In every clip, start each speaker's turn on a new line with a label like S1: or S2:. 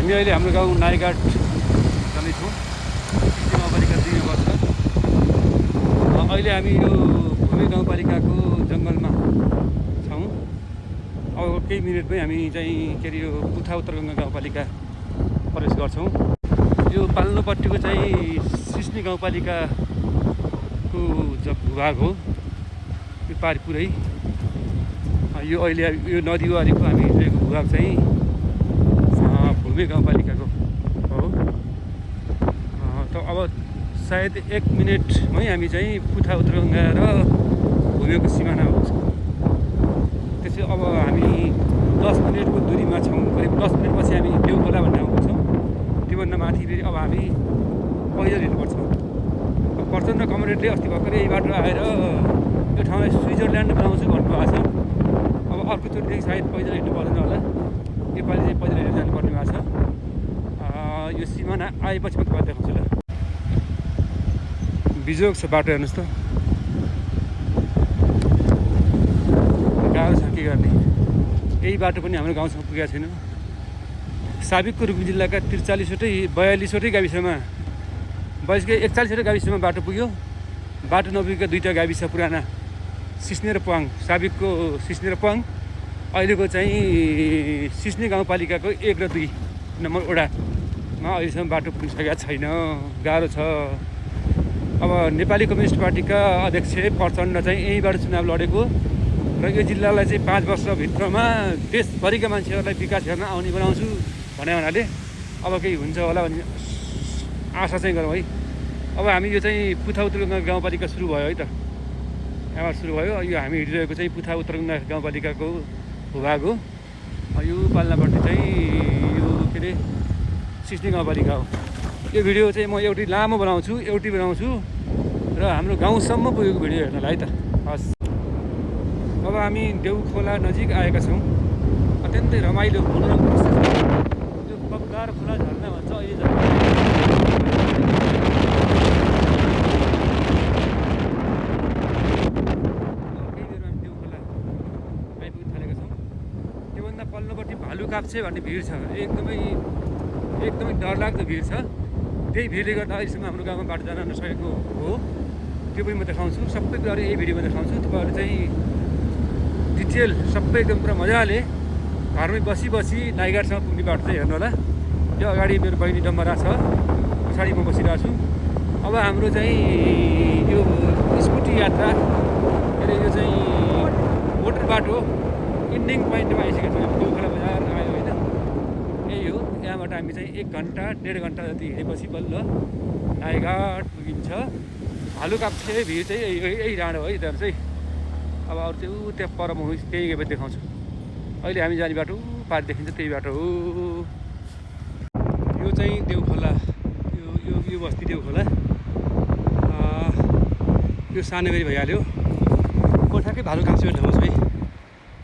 S1: हामी अहिले हाम्रो गाउँ नाइघाट जाँदैछौँ। गाउँपालिका 2 मा पर्छ। अहिले हामी यो भूमि गाउँपालिकाको जङ्गलमा छौँ। अब केही मिनटमै हामी चाहिँ के अरे यो पुथा उत्तरगङ्गा गाउँपालिका प्रवेश गर्छौँ। यो पाल्लोपट्टिको चाहिँ सिस्नी गाउँपालिकाको भूभाग हो यो पारि पुरै। यो अहिले यो नदी वारीको हामी हिँडेको भूभाग चाहिँ भूमि गाउँपालिकाको हो। त अब सायद 1 मिनटमै हामी चाहिँ पुथा उत्तरगङ्गा र भूमिको सिमाना हुन्छ। त्यसै अब हामी 10 मिनटको दूरीमा छौँ। करिब 10 मिनटपछि हामी देउखोला भन्ने ठाउँ पुग्छौँ। त्योभन्दा माथि फेरि अब हामी पैदल हिँड्नुपर्छ। प्रचण्ड कमरेडले अस्ति भर्खरै यही बाटो आएर यो ठाउँलाई स्विजरल्यान्ड बनाउँछु भन्नुभएको छ। अब अर्कोचोटिदेखि सायद पैदल हिँड्नु पर्दैन होला। नेपाली चाहिँ पैदल हिँडेर जानुपर्ने भएको छ। यो सिमाना आएपछि मात्रै बात देखाउँछु ल। बिजोग छ बाटो, हेर्नुहोस् त। गाह्रो छ के गर्ने। यही बाटो पनि हाम्रो गाउँसम्म पुगेको छैन। साबिकको रुकुम जिल्लाका 43वटै गाविसमा 41वटै गाविसमा बाटो पुग्यो। बाटो नपुगेका 2टा गाविस पुराना सिस्ने र प्वाङ। साबिकको सिस्ने र प्वाङ, अहिलेको चाहिँ सिस्ने गाउँपालिकाको 1 र 2 नम्बर वडामा अहिलेसम्म बाटो पुग्न सकेको छैन। गाह्रो छ। अब नेपाली कम्युनिस्ट पार्टीका अध्यक्ष प्रचण्ड चाहिँ यहीँबाट चुनाव लडेको र यो जिल्लालाई चाहिँ 5 वर्षभित्रमा देशभरिका मान्छेहरूलाई विकास गर्न आउने बनाउँछु भने हुनाले अब केही हुन्छ होला भन्ने आशा चाहिँ गरौँ है। अब हामी यो चाहिँ पुथा उत्तरगङ्गा गाउँपालिका सुरु भयो है त। यहाँबाट सुरु भयो। यो हामी हिँडिरहेको चाहिँ पुथा उत्तरगङ्गा गाउँपालिकाको भूभाग हो। यो पाल्नापट्टि चाहिँ यो के अरे सिस्ने गाउँपालिका हो। यो भिडियो चाहिँ म एउटै लामो बनाउँछु र हाम्रो गाउँसम्म पुगेको भिडियो हेर्नलाई है त। हस्, अब हामी देउखोला नजिक आएका छौँ। अत्यन्तै रमाइलो मनोरम दृश्य छ। यो कब्गार खोला झर्ना भन्छ अहिले झर्ना। केही बेरमा हामी देउखोला आइपुग्न थालेका छौँ। त्योभन्दा पल्लोपट्टि भालुकाप्छे भन्ने भिड छ। एकदमै डरलाग्दो भिड छ। त्यही भिडले गर्दा अहिलेसम्म हाम्रो गाउँमा बाटो जान नसकेको हो। त्यो पनि म देखाउँछु। सबै कुराहरू यही भिडियोमा देखाउँछु। तपाईँहरू चाहिँ डिटेल सबै एकदम पुरा मजाले घरमै बसी नाइघाटसम्म पुग्ने बाटो चाहिँ हेर्नु होला। यो अगाडि मेरो बहिनी डम्बरा छ, पछाडि म बसिरहेको छु। अब हाम्रो चाहिँ यो स्कुटी यात्रा के अरे यो चाहिँ मोटर बाटो इन्डिङ पोइन्टमा आइसकेको छ। देउखोला बजार आयो होइन। यही हो। यहाँबाट हामी चाहिँ 1 घन्टा 1.5 घन्टा जति हिँडेपछि बल्ल नाइघाट पुगिन्छ। भालुकाप्छे भिड चाहिँ यही डाँडो है त्यहाँ चाहिँ। अब अरू चाहिँ त्यहाँ पर म त्यही गएपछि देखाउँछु। अहिले हामी जाने बाटो पारि देखिन्छ, त्यही बाटो हो। यो चाहिँ देउखोला, यो बस्ती देउखोला। यो सानोबेरी भइहाल्यो। कोठाकै भालुकाप्छे ठाउँ छ है।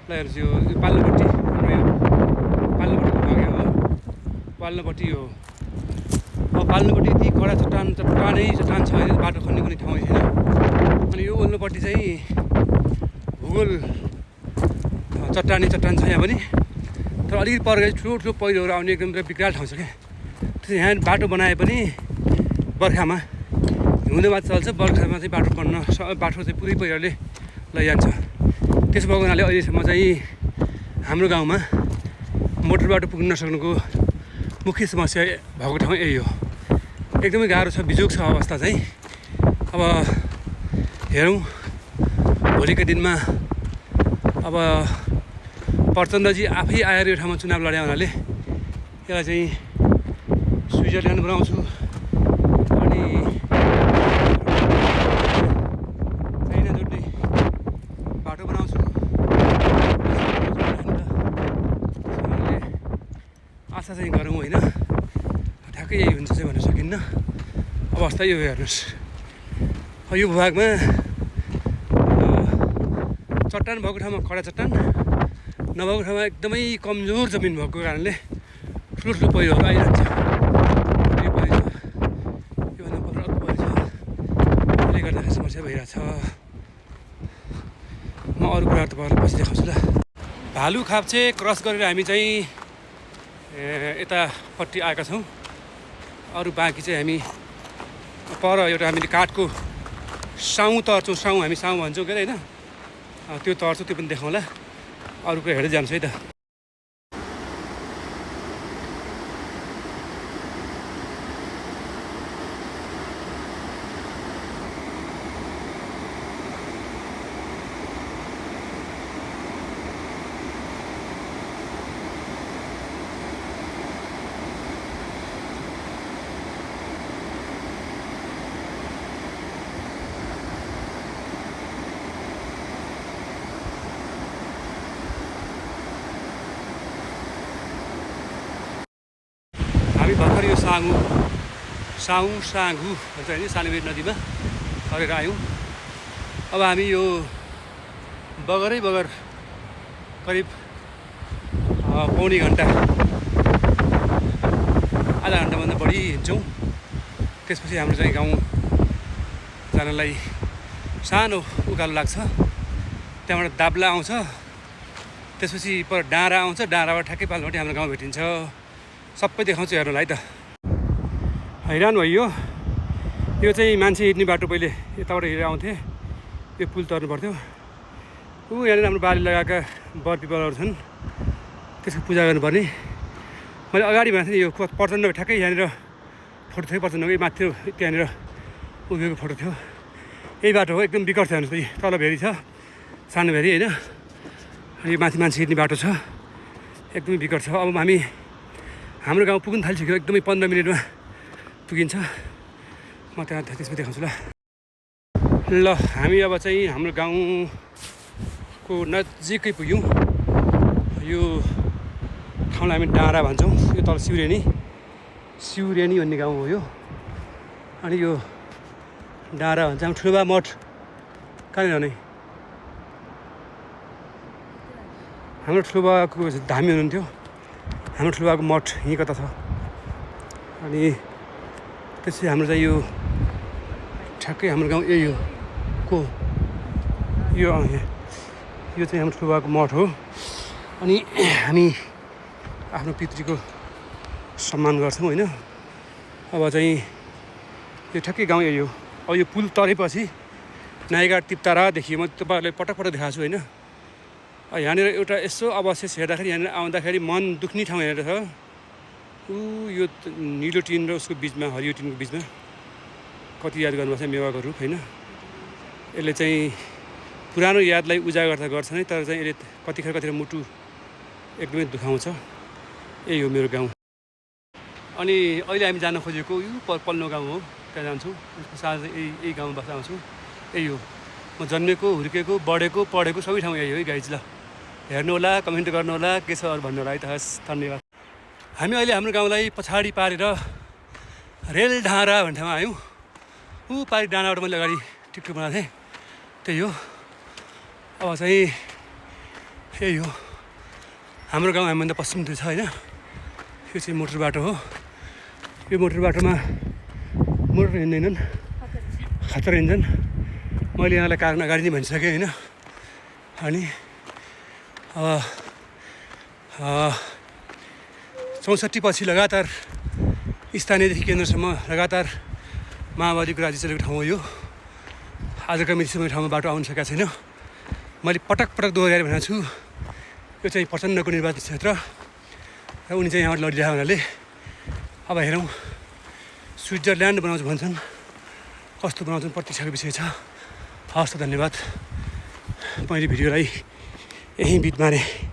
S1: ल हेर्नुहोस्, यो पाल्लोपट्टि भाग्यो हो। पाल्लोपट्टि हो। अब पाल्लोपट्टि यति कडा चट्टान छ होइन। बाटो खन्ने कुनै ठाउँ छैन। अनि यो वल्लोपट्टि चाहिँ भूगोल चट्टान छ यहाँ पनि। तर अलिकति पर गए ठुलो पहिरोहरू आउने एकदम विकराल ठाउँ छ क्या। त्यसै यहाँ बाटो बनाए पनि बर्खामा हिउँदोमा चल्छ, बर्खामा चाहिँ बाटो चाहिँ पुरै पहिरोले लैजान्छ। त्यसो भएको हुनाले अहिलेसम्म चाहिँ हाम्रो गाउँमा मोटर बाटो पुग्न नसक्नुको मुख्य समस्या भएको ठाउँ यही हो। एकदमै गाह्रो छ, बिजोग छ अवस्था चाहिँ। अब हेरौँ भोलिको दिनमा। अब प्रचण्डजी आफै आएर यो ठाउँमा चुनाव लड्या हुनाले यसलाई चाहिँ स्विजरल्यान्ड बनाउँछु अनि चाइना जोड्ने बाटो बनाउँछु। आशा चाहिँ गरौँ होइन। ठ्याक्कै यही हुन्छ चाहिँ भन्न सकिन्न। अवस्था यो हेर्नुहोस्। यो भूभागमा चट्टान भएको ठाउँमा कडा चट्टान, नभएको ठाउँमा एकदमै कमजोर जमिन भएको कारणले ठुलो पहिरोहरू आइरहन्छ। यो पहिरो छ, योभन्दा पर अर्को पहिरो छ। त्यसले गर्दाखेरि समस्या भइरहेछ। म अरू कुराहरू तपाईँहरूलाई पछि देखाउँछु ल। भालुकाप्छे क्रस गरेर हामी चाहिँ यतापट्टि आएका छौँ। अरू बाँकी चाहिँ हामी पर एउटा हामीले काठको साउँ तर्छौँ, हामी साउँ भन्छौँ के अरे होइन, त्यो तर्छौँ, त्यो पनि देखाउँला। अरूको हेर्दै जान्छ है त। हामी भर्खर यो साँघु भन्छ होइन सानोबेर नदीमा सरेर आयौँ। अब हामी यो बगरै बगर करिब पौनी घन्टा आधा घन्टाभन्दा बढी हिँड्छौँ। त्यसपछि हाम्रो चाहिँ गाउँ जानलाई सानो उकालो लाग्छ। त्यहाँबाट दाब्ला आउँछ, त्यसपछि पर डाँडा आउँछ, डाँडाबाट ठ्याक्कै पाल्नुपट्टि हाम्रो गाउँ भेटिन्छ। सबै देखाउँछु हेर्नुलाई त। हैरान भयो। यो चाहिँ मान्छे हिँड्ने बाटो, पहिले यताबाट हिँडेर आउँथे, यो पुल तर्नु पर्थ्यो। यहाँनिर हाम्रो बाली लगाएका बर पिपलहरू छन्, त्यसको पूजा गर्नुपर्ने। मैले अगाडि भनेको थिएँ, यो प्रचण्ड ठ्याक्कै यहाँनिर फोटो थियो, प्रचण्डको माथि त्यहाँनिर उभिएको फोटो थियो। यही बाटो हो, एकदम बिकट छ हेर्नुहोस्। तल भेरी छ, सानो भेरी होइन, अनि माथि मान्छे हिँड्ने बाटो छ, एकदमै बिकट छ। अब हाम्रो गाउँ पुग्न थालिसक्यो, एकदमै 15 मिनटमा पुगिन्छ। म त्यहाँ त्यसमा देखाउँछु ल। हामी अब चाहिँ हाम्रो गाउँको नजिकै पुग्यौँ। यो ठाउँलाई हामी डाँडा भन्छौँ। यो तल सिउरेनी भन्ने गाउँ हो यो। अनि यो डाँडा भन्छ। हाम्रो ठुलोबा मठ कहाँनिर भने, हाम्रो ठुलोबाको धामी हुनुहुन्थ्यो। हाम्रो ठुलोबाको मठ यहीँ कता छ। अनि त्यसपछि हाम्रो चाहिँ यो ठ्याक्कै हाम्रो गाउँ यही हो को यो चाहिँ हाम्रो ठुलोबाको मठ हो। अनि हामी आफ्नो पितृको सम्मान गर्छौँ होइन। अब चाहिँ यो ठ्याक्कै गाउँ यही हो। अब यो पुल तरेपछि नाइघाट तिप्तारा देखियो। म तपाईँहरूलाई पटक देखाएको छु होइन। यहाँनिर एउटा यसो अवशेष हेर्दाखेरि यहाँनिर आउँदाखेरि मन दुख्ने ठाउँ यहाँनिर छ। यो निलो टिन र उसको बिचमा, हरियो टिनको बिचमा कति याद गर्नुपर्छ, मेवाको रुख होइन। यसले चाहिँ पुरानो यादलाई उजागर त गर्छ नै, तर चाहिँ यसले कतिखेर मुटु एकदमै दुखाउँछ। यही हो मेरो गाउँ। अनि अहिले हामी जान खोजेको यो पल्लो गाउँ हो, त्यहाँ जान्छौँ। यसको साथ यही गाउँमा बस्न आउँछु। यही हो म जन्मेको, हुर्केको, बढेको, पढेको सबै ठाउँ यही हो है गाइज। ल हेर्नु होला, कमेन्ट गर्नु होला, के छ भन्नु होला है त। हस्, धन्यवाद। हामी अहिले हाम्रो गाउँलाई पछाडि पारेर रेल ढाँडा भन्ने ठाउँमा आयौँ। पारि डाँडाबाट मैले अगाडि टिकटक बनाएको थिएँ, त्यही हो। अब चाहिँ यही हो हाम्रो गाउँ। हामीभन्दा पश्चिमतिर छ होइन। यो चाहिँ मोटर बाटो हो। यो मोटर बाटोमा मोटर हिँड्दैनन्, खतरा हिँड्छन्। मैले यहाँलाई कारण अगाडि नै भनिसकेँ होइन। अनि 64 पछि लगातार स्थानीयदेखि केन्द्रसम्म लगातार माओवादीको राज्य चलेको ठाउँ हो यो। आजका मितिसम्म ठाउँमा बाटो आउन सकेको छैन। मैले पटक दोहोऱ्याएर भनेको छु, यो चाहिँ प्रचण्डको निर्वाचन क्षेत्र र उनी चाहिँ यहाँबाट लडिरहेको हुनाले अब हेरौँ स्विजरल्यान्ड बनाउँछु भन्छन्, कस्तो बनाउँछन् प्रतीक्षाको विषय छ। हस् त, धन्यवाद। मैले भिडियोलाई यहीँ बिट मारेँ।